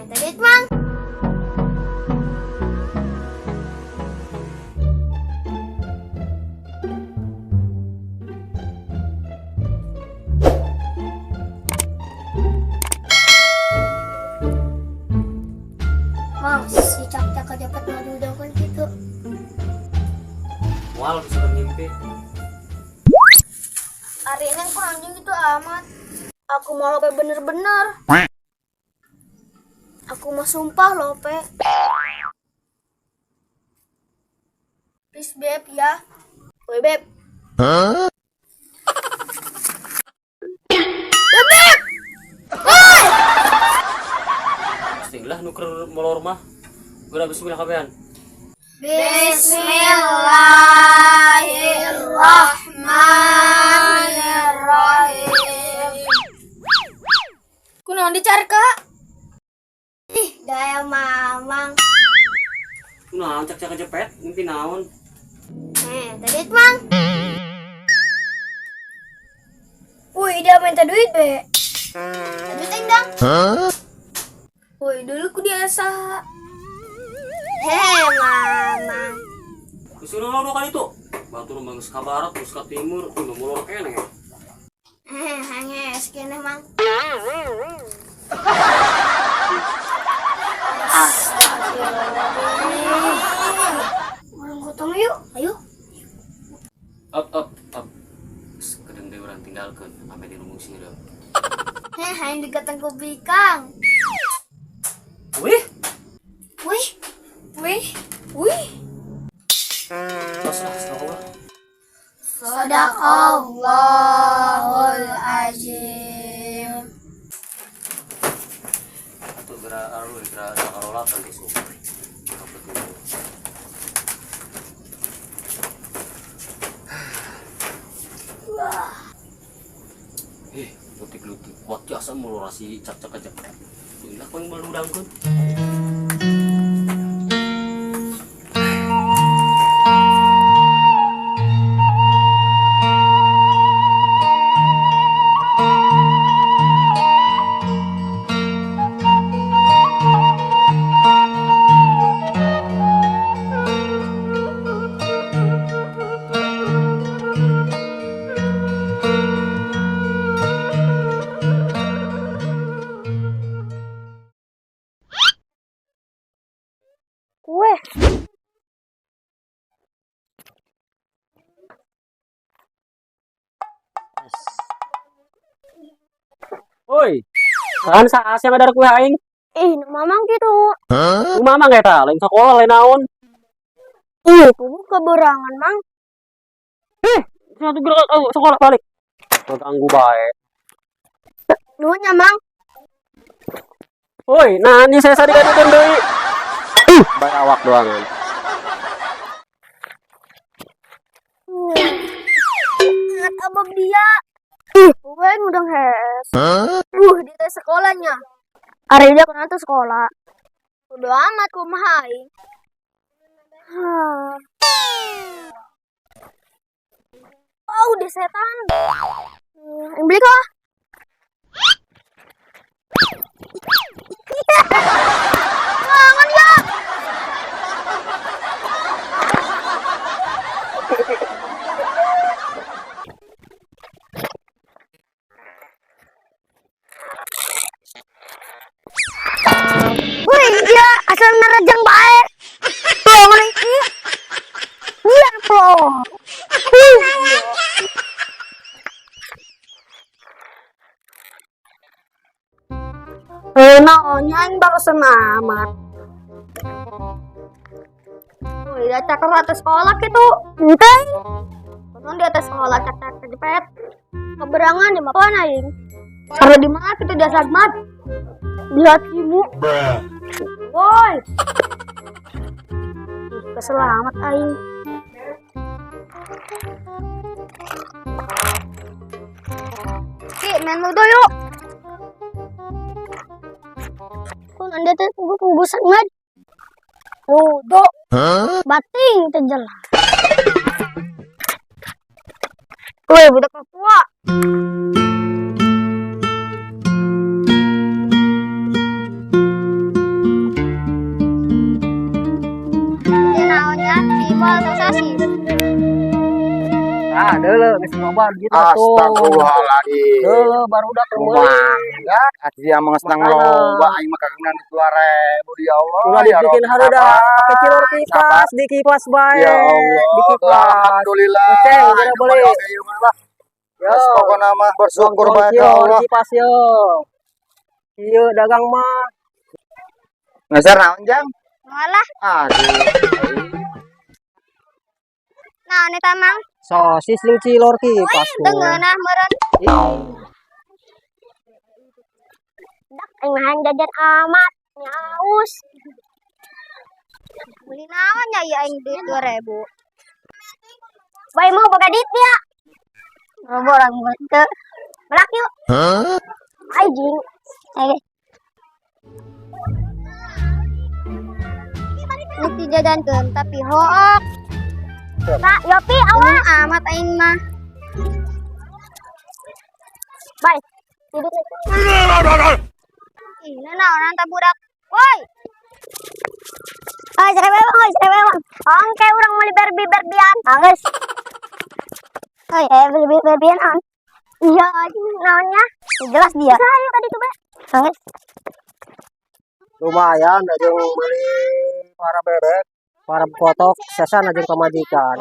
Minta duit, Mang. Mang, si cak-cak kajepet mau diudangkan gitu. Moal bisa mimpi. Hari ini aku anjing gitu amat. Aku mau lope bener-bener. Aku mau sumpah lope. Please beb ya. Woi beb. Huh? Beb. Woi. Pastilah nuker molor mah. Geura bismillah kabehan. Bismillahirrahmanirrahim. Kunaon dicarka? Ih, gaya mamang. Kunaon cak-cak kejepet, mimpi naon? Tadi Mang. Wih, dia minta duit, be. Duit endang. Huh? Wih, dulu ku biasa. Hei, mamang. Disuruh lo dua kali tuh. Batur mah geus ka barat, geus ka timur, kudu molor keneh. Hanges keneh, Mang. Astagfirullahaladzim. Orang gotong yuk, ayo. Up up up. Kedeng deui urang tinggalkeun ame di rumah sih. Heh, hayang digatang ku bikang. Wih. Wih. Wih. Wih. Tos lah, astagfirullah. Sadaqallahul azim. Atuh geura aruy geura sakarolatan isuk. Lutik-lutik kuat jasa mulurasi cak-cak aja. Inilah kau yang meludangkeun. Kue. Oi, kan saat yang ada kue aing. Ih, mamang gitu. Huh? Mamang eta, lain sekolah lain naon. Ih, kubu keberangan, Mang. Satu gerak oh, sekolah balik. Ganggu bae. Nuhunnya, Mang. Oi, nah ini saya sadi kadikeun deui. Ih, bae awak doangan. Ingat abab dia. Ih, gue ngudang hes. Di tes sekolahnya. Hari dia pernah tuh sekolah. Udah amat kumaha aing. Oh, udah setan. Yang beli kah? Jangan ya. Wih, dia asal nerajang baik. Tolong ini. Iya, plong. Naonnya yang baru senamat. Wih, dia cakar atas sekolah gitu. Enteng. Di atas sekolah cakar kejepet. Keberangan di mana aing? Karena di mana kita dia sagmat? Di hatimu. Woi. Keselamat aing. Ki, main ludo yuk. Kun anda teh kubu sangat. Ludo. Bating terjelas. Woi, budak Papua. Ah, deuleu geus loba gitu atuh. Astagfirullahaladzim. Deuleu barudak nu meuli. Lumayan. Sia mah senang Makana. loba, aing mah kagungan 2.000, ya Allah. Ulah Ya dibikin Rabbi. hareudang, Sabar, pakai cilor kipas, dikipas bae. Ya Allah. Dikipas. Alhamdulillah. Ngeceng, Aing tidak mah boleh. oge ieu mah lah. Yo. Geus pokona mah bersyukur bae ka Cilor Allah. kipas yo. Ieu dagang mah. Ngeser naon, Jang? Malah, Aduh. nah ini tamang. Sosis jeung cilor kipas tuh. Dengeunah meureun. Ih, Dak aing mah hayang jajan amat. Nyaus. Beli naon ya ieu aing duit 2000. Bae mau boga duit dia. Robo orang teu. Melak yuk. Ayo jing. Ayo. Nuk dijajankeun tapi hook. Nah, Yopi awak amat aing mah. Bye. Tidur. Ih, naonan tah budak. Woi. Oi, serewewang, oi, serewewang. Oke, urang meuli Barbie Barbian. Anggeus. Oi, beli Barbian on. Iya, naonnya? Jelas dia. Ayo tadi tuh, Be. Anggeus. Lumayan aja meuli para bebek, para kotok, sesan aja pamajikan.